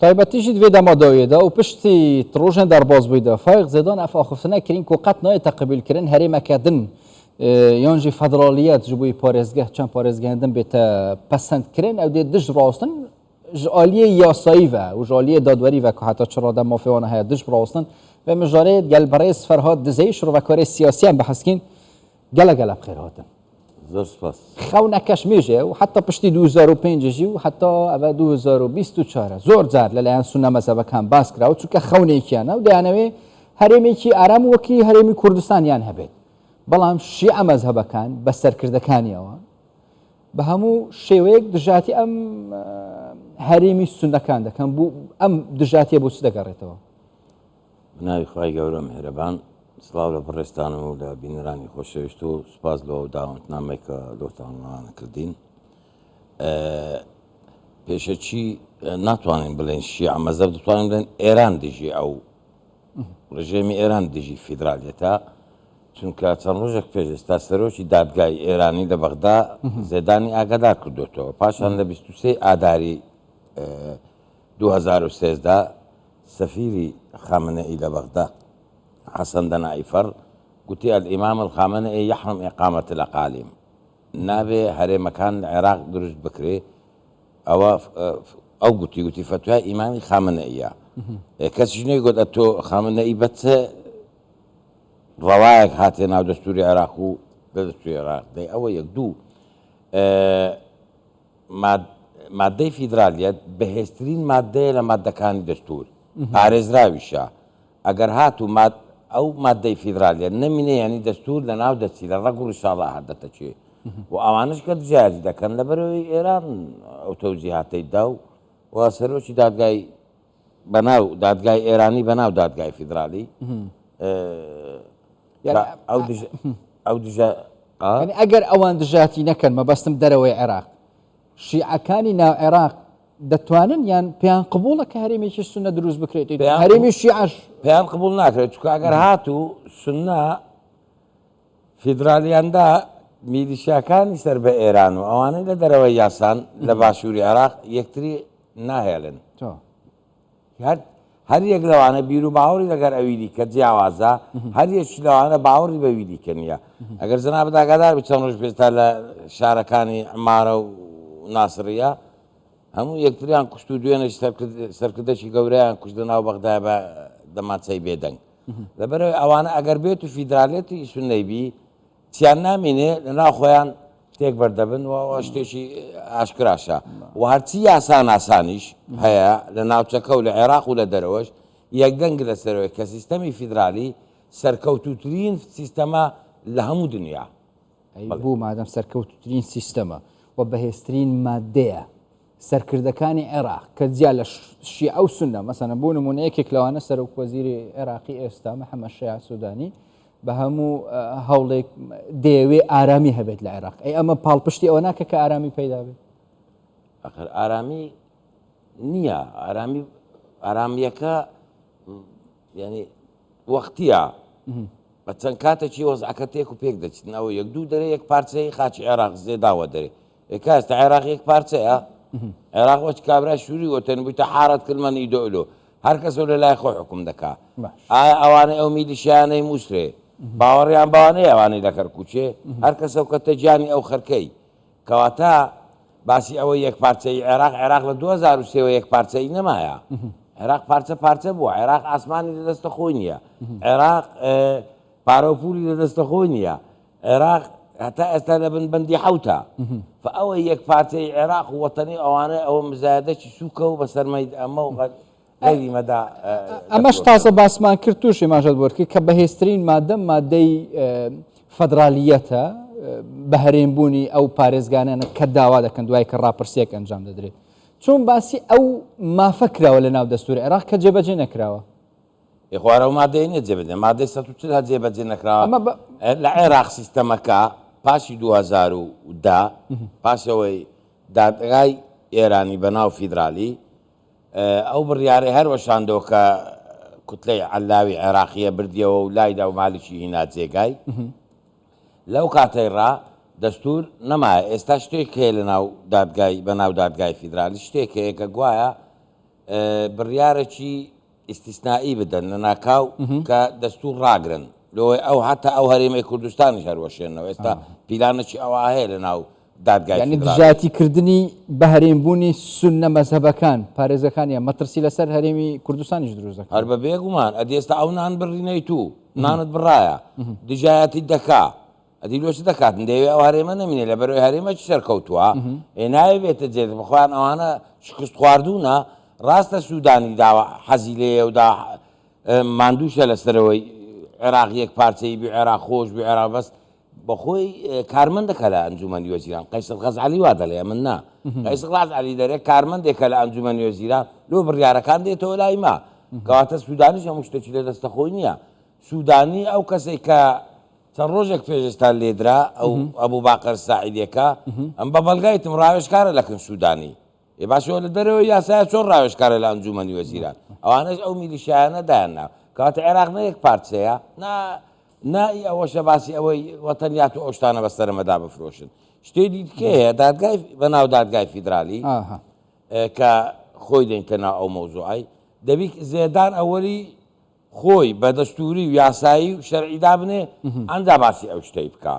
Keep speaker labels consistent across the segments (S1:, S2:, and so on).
S1: تایبەتیژی دوێ دەما داویێدا و پشتی ڕۆژێن دەرباز بوویدا فایق زێدان ئەف ئاخفتنە کرین کو قەت نایێتە قبیل کردن هەرێمەکە دن یانژی فەدرالیەت ji بۆی پارێزگەه چەند پارێزگەهێن دن بێتە پەسەند کرن ئەو دێ دژ ڕاستن ji aliyê yasayî ve û ji aliyê dadwerî ve ku heta çi rade mafê wan heye dij birawestin ve mijarê gel birêz Ferhad Dizeyî şirovekarê siyasî em biheskîn gelek gelek bixêr hatin.
S2: زۆر سپاس.
S1: خەونەکەش مێژێ و حتا پشتی 2005 ژی و حتا ئەوە 2024 زۆر جار لەلایەن سوننە مەزهەبەکان باس کراوە چونکە خەونێکیانە و دەیانەوێ هەرێمێکی ئارام وەکی هەرێمی کوردستانیان هەبێت بەڵام شیعە مەزهەبەکان بە سەرکردەکانیەوە بە هەموو شێوەیەک دژاتی ئەم هەرێمی سوننەکان دەکەن بوو ئەم دژاتیە بۆ چ دەگەڕێتەوە؟
S2: بە ناوی خوای گەورە میهرەبان سڵاو لە بەڕێزتان و لە بینەرانی خۆشەویست و سوپاس لۆ ئەو داوەتنامەی کە لۆتان ڕەوانە کردین. پێشەکی ناتوانین بڵێن شیعە مەزەب دەتوانین بڵێن ئێران دژی ئەو ڕژێمی ئێران دژی فیدرالیەتە چونکە چەند ڕۆژێک پێش ئێستا سەرۆکی دادگای ئێرانی لە بەغدا زێدانی ئاگادار کردوێتەوە پاشان لە 23 ئاداری 2013 سەفیری خامنەئی لە بەغدا، حەسەن دەنائیفەڕ، گوتی، الامام الخامنئی یحرم اقامە الاقالیم، نابێ هەرێمەکان لە عێراق دروست بکرێ، ئەوە ئەو گوتی، گوتی فەتوای ئیمامی خامنەئیە. کەسیش نەیگوت ئەتۆ خامنەئی بە چ ڕەوایەک هاتیە ناو دەستوری عێراق و لە دەستوری عێراق دەی، ئەوە یەک. دوو، ماددەی فیدرالیەت بەهێزترین ماددەیە لە ماددەکانی دەستوور، پارێزراویشە، ئەگەر هاتوو ئەو ماددەی فیدرالیەت نەمینێ یانی دەستوور لەناو دەچی، لە ڕەگ و ڕیشاڵا هەر دەتەکێ و ئەوانەش کە دژایەتی دەکەن لەبەرئەوەی ئێران ئەو تەوجیهاتەی دا و سەرۆکی دادگای بەناو دادگای ئێرانی بەناو دادگای فیدرالی ئەو ئەو دژە
S1: ئەگەر ئەوان دژاتی نەکەن مەبەستم دەرەوەی عێراق شیعەکانی ناو عێراق دەتوانن یان پێیان قبوڵە کە هەرێمێکی سونە دروست بکرێت هەرێمی شیعەش
S2: پێیان قبول ناکرێت چونکە ئەگەر هاتوو سونە فیدرالیاندا میلیشیاکانی سەر بە ئێران و ئەوانەی لە دەرەوەی یاسان لە باشووری عێراق یەکتری ناهێڵن. هەر هەر یەک لەوانە بیر و باوەڕی لەگەر ئەوی دیکە جیاوازە، هەر یەکی لەوانە باوەڕی بەوی دیکە نییە. ئەگەر جەنابت ئاگادار بی چەند ڕۆژ پێش تا لە شارەکانی عمارە و ناسڕیە هەموو یەکتریان کوشت و دوێنێش سەرکردەکی گەورەیان کوشت لە ناو بەغدای بە دەمانچەی بێدەنگ. لەبەرئەوەی ئەوانە ئەگەر بێت و فیدرالیەتی سوننەی بی چیان نامینێ لە ناو خۆیان تێک بەردەبن و ئەوە شتێکی ئاشکراشە و هەرچی یاسا ناسانیش هەیە لە ناوچەکە و لە عێراق و لە دەرەوەش یەکدەنگ لەسەرەوەی کە سیستەمی فیدرالی سەرکەوتووترین سیستەمە لە هەموو دنیا.
S1: ئەی بوو مادەم سەرکەوتووترین سیستەمە و بەهێزترین ماددەیە سەرکردەکانی عێراق کە جیا لە شیعە و سوننە، مەسەلەن بۆ نموونە یەکێک لەوانە سەرۆک وەزیری عێراقی ئێستا محەممەد شیاع سوودانی بە هەموو هەوڵێک دەیەوێ ئارامی هەبێت لە عێراق، ئەی ئەمە پاڵپشتی ئەوە ناکە کە ئارامی پەیدا بێت؟
S2: ئەخر ئارامی نییە، ئارامی ئارامییەکە یعنی وەختیە بە چەند کاتێکی وەزعەکە تێک و پێک دەچن ئەوە یەک دوو دەرێ یەک پارچەی خاچی عێراق زێداوە دەرێ ئێ کا ئێستا عێراق یەک پارچەیە؟ عێراق وەچ کابرای شوری وەتەن بوویتە حارەت کلمەن ئیدۆلۆ هەر کەسەو لە لای خۆی حوکم دەکا ئایا ئەوانەی ئەو میلیشیانەی موسرێ باوەڕیان بەوانەیە ئەوانەی لە کەرکوچێ هەر کەسەو کەتە گیانی ئەو خەرکەی کەواتە باسی ئەوەی یەک پارچەیی عێراق عێراق لە 2003 وە یەک پارچەیی نەمایە عێراق پارچە پارچە بووە عێراق ئاسمانی لە دەستە خۆی نییە عێراق پارە و پولی لە دەستە خۆی نییە عێراق هەتا ئێستا لە بن بەندی حەوتە فئەوەی یەک پارچەی عێراق و وەتەنی ئەوانە ئەوە مزایەدەکی سوکە و بەسەر مەید ئەمە و غەیری مەدا
S1: ئەمەش تازە باسمان کرد توش ئێماژەت بۆر کرد کە بەهێزترین مادە مادەی فەدرالیەتە بە هەرێمبوونی ئەو پارێزگانانە کە داوا دەکەن دوای کە ڕاپرسیەک ئەنجام دەدرێت چۆن باسی ئەو مافە کراوە لە ناو دەستوری عێراق کە جێبەجێ نەکراوە
S2: ئێ خۆ هەر ئەو مادەیە نیە جێبەجێ مادەی 140 هەر جێبەجێ نەکراوە ئەمە بە لە عێراق سیستەمەکە پاشی 2010 پاشەوەی دادگای ئێرانی بەناو فیدرالی ئەو بڕیارەی هەر وەشاندەوە کە کوتلەی عەلاوی عێراقیە بردیەوە و لایدا و مالکی هینا جێگای لەو کاتەی ڕا دەستور نەمایە ئێستا شتێک هەیە لە ناو دادگای بە ناو دادگای فیدرالی شتێک هەیە کە گوایە. بڕیارەکی ئیستیسنائی بدەن لەناکاو کە دەستور ڕاگرن لۆی ئەو هەتا ئەو هەرێمەی کوردستانیش هەروەشێنەوە ئێستا پیلانەکی ئەوە هەیە لە ناو دادگای
S1: یعنی
S2: فیدراڵی.
S1: دژایەتی کردنی بە هەرێم بوونی سوننە مەزهەبەکان پارێزگەکانیان مەترسی لەسەر هەرێمی کوردستانیش دروست دەکات.
S2: هەر بە بێگومان ئەدی ئێستا ئەو نان بڕینەی تو نانت بڕایە دژایەتیت دەکا ئەدی لۆ چ دەکاتن دەیەوێ ئەو هەرێمە نەمینێ لە بەرەوەی هەرێمە چ سەرکەوتووە ئێ ناوێ بێتە جێ بەخۆیان ئەوانە شکست خواردوونە ڕاستە سوودانی داوە حەزی لێیە و دا ماندووشە لەسەرەوەی عێراق یەک پارچەیی بی عێراق خۆش بی عێراق بەس بەخۆی کارمەندەکە لە ئەنجومەنی وەزیران قەیسەر غەزعەلی وا دەڵێ من نا قەیسەر غەزعەلی دەرێ کارمەندێکە لە ئەنجومەنی وەزیران لۆ بڕیارەکان دێتەوە لای ما کەواتە سوودانیش هەموو شتێکی لە دەستە خۆی نییە سوودانی ئەو کەسێک کە چەند ڕۆژێک پێش ئێستا لێدرا ئەو ئەبوو باقەر ساعیدێکە ئەم بە بەڵگایتم ڕاوێژکارە لە کن سوودانی ئێ باشە لە دەرەوەی یاسایە چۆن ڕاوێژکارە لە ئەنجومەنی وەزیران ئەوانەش ئەو میلیشیایانە دایاننا کەواتە عێراق نە یەک پارچەیە نا نا ئی ئەوەشە باسی ئەوەی وەتەنیات و ئەو شتانە بەسەرمەدا بفرۆشن شتێ دیکە هەیە دادگای بەناو دادگای فیدرالی کە خۆی دێنتە ناو ئەو مەوزوعی دەبی زێدان ئەوەلی خۆی بە دەستوری و یاسایی و شەرعی دابنێ ئەنجا باسی ئەو شتەی بکا.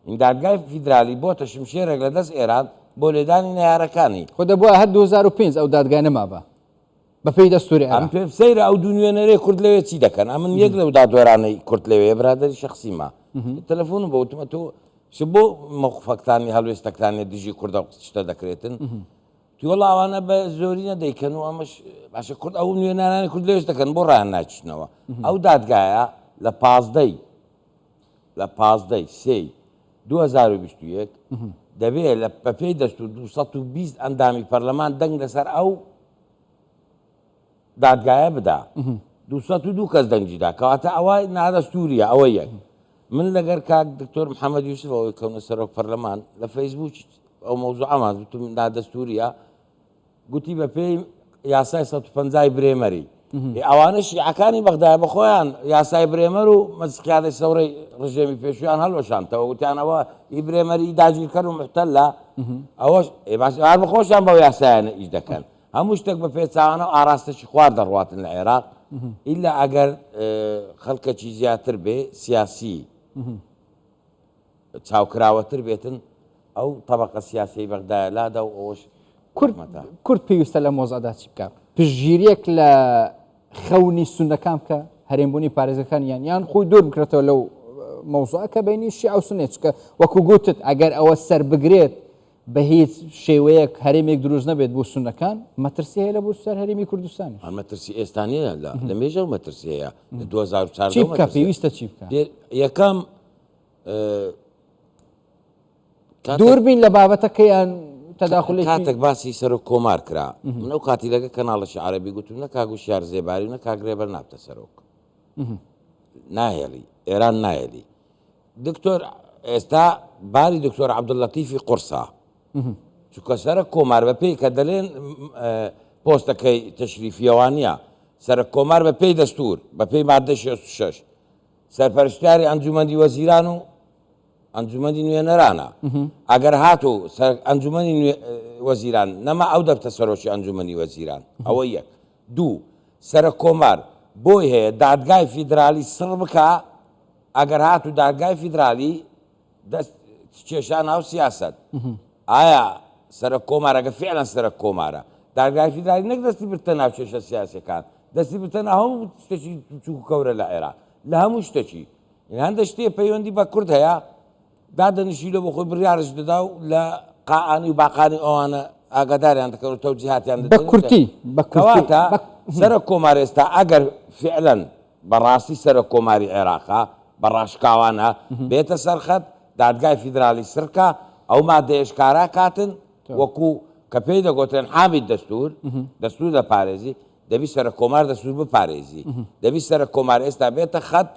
S2: این دادگای فیدرالی بۆتە شمشێرێک لە دەست ئێران بۆ لێدانی نەیارەکانی.
S1: خۆ دەبوایە هەر 2005 ئەو دادگای نەمابا بە پێی دەستوری
S2: ئەم
S1: عێراق.
S2: پێم سەیرە ئەو دوو نوێنەرەی کورد لەوێ چی دەکەن؟ ئەمن یەک لەو دادوەرانەی کورد لەوێ برادەری شەخسیمە تەلەفۆنم بۆ وتمە تۆ چ بۆ مەوقفەکتانی هەڵوێستەکتانێ دژی کوردە و شتە دەکرێتن؟ وتی وەڵا ئەوانە بە زۆرینە دەیکەن و ئەمەش باشە کورد ئەو نوێنەرانی کورد لەوێش دەکەن بۆ ڕایان ناچنەوە ئەو دادگایە لە پازدەی لە پازدەی سێی 2021 دەبێ لە بەپێی دەستور 220 ئەندامی پەرلەمان دەنگ لەسەر ئەو دادگایە بدا 202 کەس دەنگی دا کەواتە ئەوە نادەستوریە ئەوە یەک من لەگەر کاک دکتۆر محەممەد یوسف ئەوەی کەونە سەرۆک پەرلەمان لە فەیسبوک ئەو مەوزوعەمان وتم نادەستوریە گوتی بە پێی یاسای 150 برێمەری ئەوانە شیعەکانی بەغدای بە خۆیان یاسای برێمەر و مەزقیادەی سەورەی ڕژێمی پێشویان هەڵوەشانتەوە وتیانەوە ئی برێمەری داگیرکەر و محتەلە ئەوەش باش هەر بە خۆشیان بەو یاسایانە ئیش دەکەن هەموو شتێک بە پێچەوانە و ئاراستەکی خوار دەڕواتن لە عێراق ئیلا ئەگەر خەڵکەکی زیاتر بێ سیاسی چاوکراوەتر بێتن ئەو تەبقە سیاسی بەغدایە لادا و ئەوش
S1: کورد کورد پێویستە لە مۆزعدا چی بکە پشتگیریەک لە خەونی سونەکان بکە هەرێمبوونی پارێزەکان یان یان خۆی دوور بکرێتەوە لەو مەوزوعە کە بینی شیعە و سونێ چکە وەکو گوتت ئەگەر ئەوە سەر بگرێت بە هیچ شێوەیەک هەرێمێک دروست نەبێت بۆ سوننەکان، مەترسی هەیە لە بۆ سەر هەرێمی کوردستانیش.
S2: هەر مەترسی ئێستا نییە، لە لە مێژەوە مەترسی هەیە، لە 2014
S1: چی بکا؟ پێویستە چی بکا؟
S2: یەکەم
S1: دوور بین لە بابەتەکە یان تەداخولێکی
S2: کاتێک باسی سەرۆک کۆمار کرا من ئەو کاتی لەگە کەناڵەکی عەرەبی گوتم نە کاک وشیار زێباری و نە کاک رێبەر نابتە سەرۆک ناهێڵی ئێران نایەلی دکتۆر ئێستا باری دکتۆر عەبدوللەتیفی قورسە چونکە سەرەک کۆمار بە پێی کە دەلێن پۆستەکەی تەشریفیەوانە سەرەک کۆمار بە پێی دەستور بە پێی مادە 66 سەرپەرشتیاری ئەنجومەنی وەزیران و ئەنجومەنی نوێنەرانە ئەگەر هاتوو ئەنجومەنی وەزیران نەما ئەو دەبتە سەرۆکی ئەنجومەنی وەزیران ئەوە یەک دوو سەرەک کۆمار بۆی هەیە دادگای فیدرالی سڕ بکە ئەگەر هاتوو دادگای فیدرالی دەست کێشا ناو سیاسەت ئایا سەرۆک کۆمار ئەگەر فعلا سەرۆک کۆمارە دادگای فیدرالی نەک دەستی برتە ناو کێشە سیاسەکان دەستی برتە ناو هەموو شتێکی بچووک و گەورە لە عێراق لە هەموو شتێکی هەندە شتێ پەیوەندی بە کورد هەیە دادەنیشی لە بۆ خۆی بڕیارش دەدا و لە قائانی و باقانی ئەوانە ئاگاداریان دەکەن و تەوجیهاتیان
S1: بە کورتی بە
S2: کەواتە سەرۆک کۆمار ئێستا ئەگەر فعلا بەڕاستی سەرۆک کۆماری عێراقە بە ڕاشکاوانە بێتە سەر خەت دادگای فیدرالی سڕکا ئەو مادەیەش کارا کاتن وەکو کە پێی دەگۆترێن حامی دەستور دەستور دەپارێزی دەبی سەرۆک کۆمار دەستور بپارێزی دەبی سەرۆک کۆمار ئێستا بێتە خەت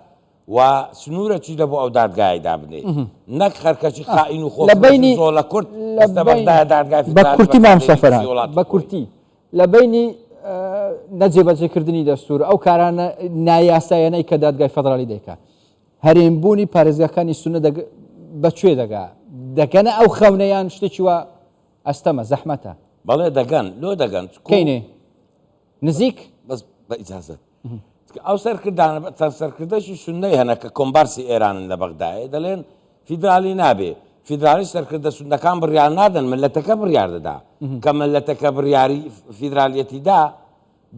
S2: و سنوورەکی لە بۆ ئەو دادگای دابنێ نەک خەرکەکی خائین و خۆ
S1: لە بەینی
S2: زۆڵە کورد لە بەغدایە دادگای
S1: بە
S2: فیدرالی
S1: کورتی مام
S2: بەکاردێنی
S1: سەفەران
S2: دژی وڵاتی
S1: بە
S2: خۆی.
S1: کورتی لە بەینی نەجێبەجێکردنی دەستور ئەو کارانە نایاسایانەی کە دادگای فەدرالی دەیکات هەرێمبوونی پارێزگاکانی سونە بە کوێ دەگا دەگەنە ئەو خەونە یان شتێکی وا ئەستەمە زەحمەتە
S2: بەڵێ دەگەن لۆ دەگەن
S1: کەینێ؟ نزیک.
S2: بەس بە ئیجازەت ئەو سەرکردانە چەند سەرکردەشی سوننەی هەنە کە کۆمبارسی ئێرانن لە بەغدایێ دەڵێن فیدرالی نابێ فیدرالی سەرکردە سوننەکان بڕیار نادەن ملەتەکە بڕیار دەدا کە ملەتەکە بڕیاری فیدرالیەتی دا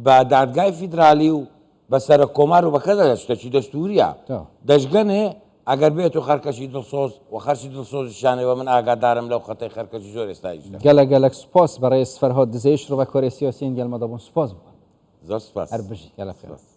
S2: بە دادگای فیدرالی و بە سەرۆک کۆمار و بە کەس دەدات شتەکی دەستوریە دەشگەنێ ئەگەر بێت و خەرکەشی دڵسۆز و خەرچی دڵسۆزیشیان هەیە و من ئاگادارم لەو خەتەی خەرکەشی زۆر ئێستایش دەکەن.
S1: گەلەک گەلەک سوپاس بەڕێز فەرهاد دزەیی شرۆڤەکاری سیاسیین گەلمە دەبوون سوپاس بۆ
S2: زۆر سوپاس.
S1: هەر بژی گەلەک خێر.
S2: سوپاس.